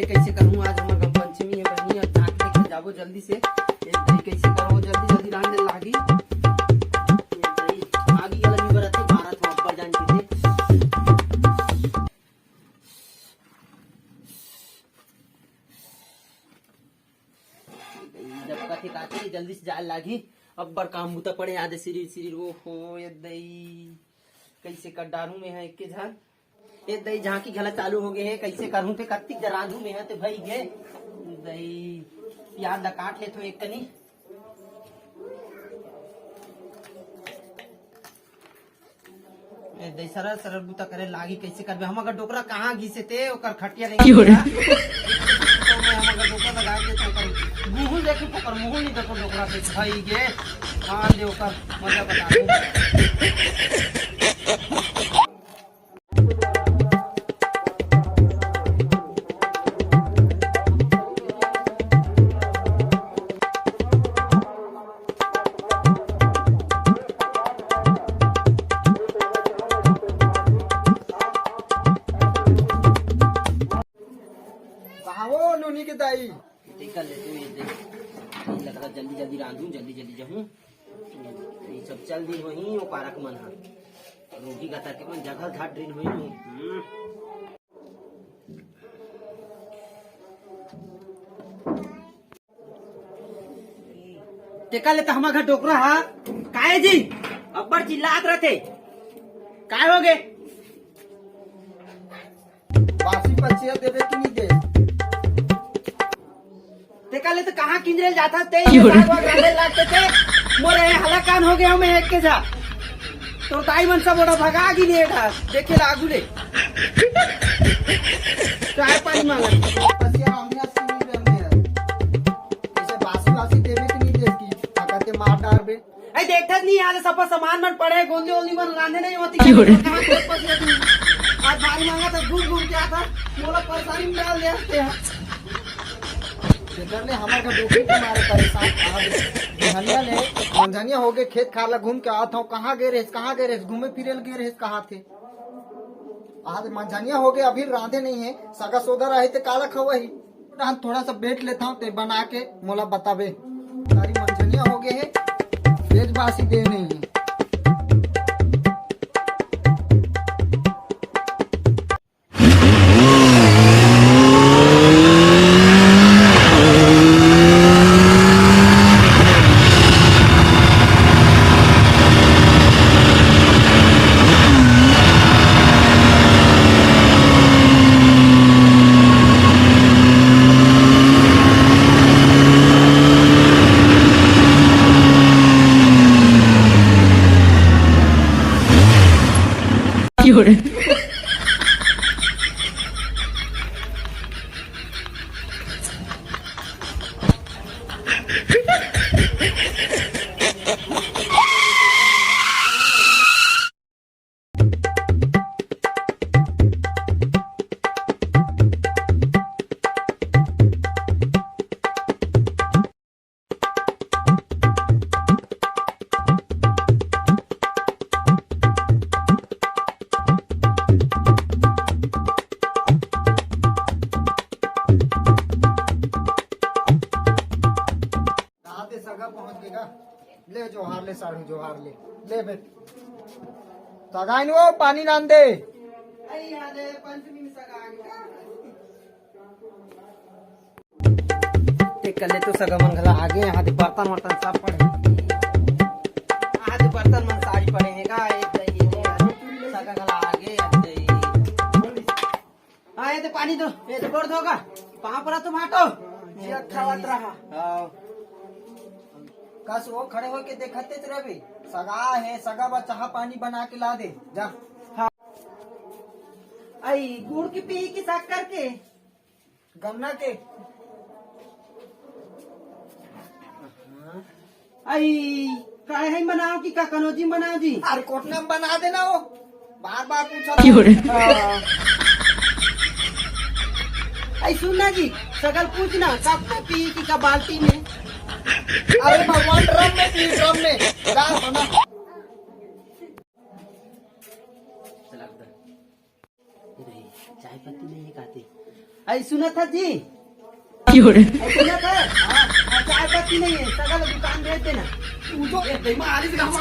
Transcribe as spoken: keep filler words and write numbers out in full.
कइसे करहूँ आज हमर गम पंचमी हे बहिनी, अब झांक देखे जाबो जल्दी से। ए दई कइसे करहूँ जल्दी जल्दी रांधे लागी। ए दई आगी वाला नहीं बरत हे, भारत में अब्बड़ जान के दे। जब कथे काथे जल्दी से जाए लागी, अब्बड़ काम बुता पड़े आदे सिरिर सिरिर। ओ हो, ए दई कइसे कर डारूं मैं हा एके झन। ए दई झांकी घला चालू हो गए हे, कइसे करहूं ते कत्तिक जरा धू में हा ते भई गे। दई प्याज ला काट लेथो एक कनी। ए दई सरल सरल बुता करे लागी, कइसे करबे? हमर डोकरा कहाँ गिसे ते ओकर खटिया नहीं क्यों रे? मिला। तो मैं हमर डोकरा लगा के तो ओकर मुंह देखो, ओकर मुंह नहीं देखो डोकरा के भई गे। हाँ दे ओकर मजा बता दे। कहाँ वो नोनी के दाई? देखा ले तू ये देख, ये लग रहा जल्दी जल्दी रांधूं, जल्दी जल्दी जाऊं। ये सब चल दी वही वो पारक मन हा। रोटी का ताके मन जगह घाट ड्रिल हुई हूँ। हम्म। तेका ले त हमर घर डोकरा हा। काय जी? अब्बड़ चिल्लात रहते। काय हो गे? बासी पछिया देबे कि नहीं दे? तेका ले त कहाँ किंजरे जाथा ते? ये साग वाग रांधे लागते ते। मोरे हलाकान हो गया मैं एक के जा। तो ताई मन सब ओड़ा भगा गी ने एटा। देखे ला आगू ले। चाय पानी मांगा। पछिया हमने असली नहीं रहने हैं। इसे बासी बासी देबे कि नहीं दे की? अगर ते मार डार बे। अरे देखत नहीं आज सब सामान मन पड़े, गोंदी ओंदी मन रांधे नहीं होती। क्यों रे? कहाँ के पछिया तू? आज भारी मांगा था, घूम घूम के आता। मोला परेशानी में डाल दे हंसते हैं। जेकर ले हमर घर डोकरी के मारे परेशान। आज बिहनिया ले मंझनिया हो गए, खेत खार ला घूम के आत हूँ। कहाँ गए रहिस, कहाँ गए रहिस, घूमे फिरे ल गए रहिस, कहाँ थे? आज मंझनिया हो गए, अभी रांधे नहीं है। सगा सोदा रहे ते काला खवाही। डहन थोड़ा सा बैठ लेता हूँ, ते बना के मोला बताबे। सारी मंझनिया हो गए है, तेज बासी दे नहीं है। रात ए सगा पहुंच गए का? ले जोहार ले साढ़ू, जोहार ले। ले बे। सगा इन वो पानी लान दे। अरे यार, पंचमी में सगा आ गया। ते कले तो सगा मन घला आगे, यहाँ दे बर्तन वर्तन सब पड़े। यहाँ दे बर्तन मन सारी पड़े हैं का? एक दे, ये दे, सगा घला आगे, एक दे। हाँ, ये दे पानी दो, ये दे बोर दो का। पाँव परा तुम हटो। जिया खावत रहा। हाँ। कस वो खड़े होके देखते रहे भी। सगा है, सगा बा चाह पानी बना के ला दे। जा। हाँ। आई गुड़ की पी की शक्कर के? गन्ना के। आई कढ़ाई बनाओ कि का कनौजी बनाओ जी? अरे कोटना में बना देना वो, बार बार पूछा। क्यों रे? हाँ। आई सुन ना जी, सगल पूछ ना, कब तक पी की का बाल्टी में? अरे भगवान, ड्रम में पी, ड्रम में। जा बना। चाय पत्ती नहीं है कहते। अरे सुना था जी। क्यों रे? अरे सुना था। हाँ, चाय पत्ती नहीं है, सगा ला दुकान भेज देना। तू तो एक दही में आली से काम